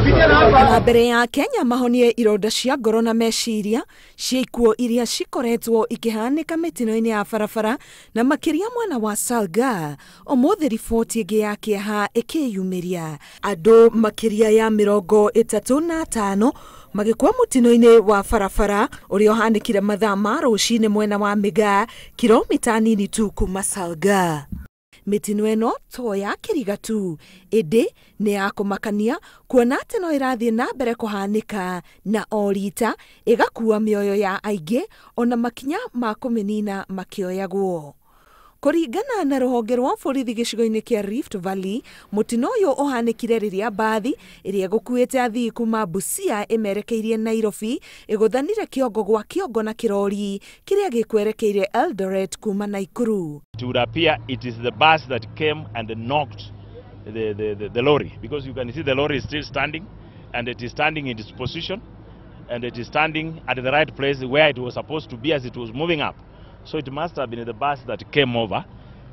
Na mbere ya Kenya mahonie ironda cia ngoro na meciria cia ikuũ iria cikoretwo ikĩhanĩka mĩtino-inĩ ya barabara na makĩria mwena wa Salgaa, ũmũthĩ riboti ĩngĩ ya kĩeha ĩkĩyumĩria. Andũ makĩria ya 35 magĩkua mũtino-inĩ wa barabara ũrĩa ũhanĩkire mathaa ma rũcinĩ mwena wa Mĩgaa, kilomita nini tu kuma Salgaa. Mĩtino ĩno to ya kĩriga tu, ĩndĩ nĩ ya kũmakania kuona atĩ no ĩrathiĩ na mbere kũhanĩka na o rita ĩgakua mĩoyo ya aingĩ ona makinya ma kũmĩnina makĩoyagwo. Kũringana na rũhonge rwa borithi gĩcigo-inĩ kĩa Rift Valley, mũtino ũyũ ũhanĩkire rĩrĩa mbathi ĩrĩa ĩgũkuĩte athii kuma Busia ĩmerekeirie Nairobi ĩgũthanire kĩongo gwa kĩongo na kĩrori kĩrĩa gĩkwerekeire Eldoret kuma Nakuru. It would appear it is the bus that came and knocked the lorry, because you can see the lorry is still standing, and it is standing in its position, and it is standing at the right place where it was supposed to be as it was moving up. So it must have been the bus that came over.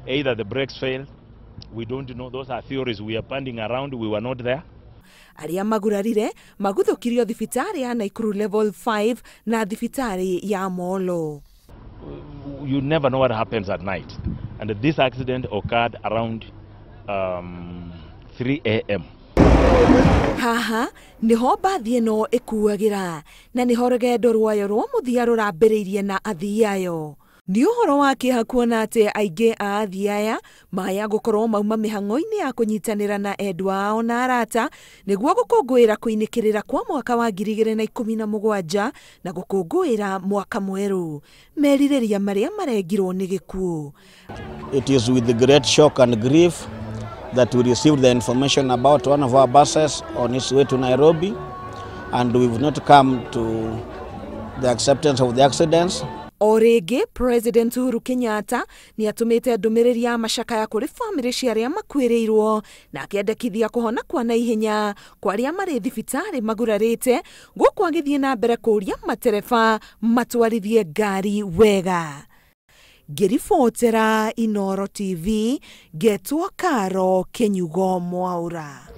Either the brakes failed, we don't know. Those are theories we are punting around. We were not there. Arĩa magurarire maguthũkirio thibitarĩ ya Nakuru Level 5 na thibitarĩ ya Molo. You never know what happens at night. And this accident occurred around 3 a.m. Haha niho mbathi ĩno ĩkuagĩra na niho rũgendo rwayo rwa mũthia rũrambĩrĩirie na athii ayo. Nĩ ũhoro wa kĩeha kuona atĩ aingĩ a athii aya maya gũkorwo mauma mĩhang'o-inĩ ya kũnyitanĩra na endwa ao na arata nĩguo gũkũngũĩra kũinĩkĩrĩra kwa mwaka wa 2017 na gũkũngũĩra mwaka mwerũ. Merirĩria marĩa marengirwo nĩ gĩkuũ. It is with great shock and grief that we received the information about one of our buses on its way to Nairobi, and we've not come to the acceptance of the accidents. O rĩngĩ President Uhuru Kenyatta nĩ atũmĩte ndũmĩrĩri ya macakaya kũrĩ bamĩrĩ cia arĩa makuĩrĩirwo na akĩendekithia kũhona kwa naihenya kwa arĩa marĩ thibitarĩ magurarĩte, gũkũ agĩthiĩ na mbere kũũria matereba matwarithie ngari wega. Ngĩribotera Inooro TV, ngetwo Karo Kĩnyugo Mwaura.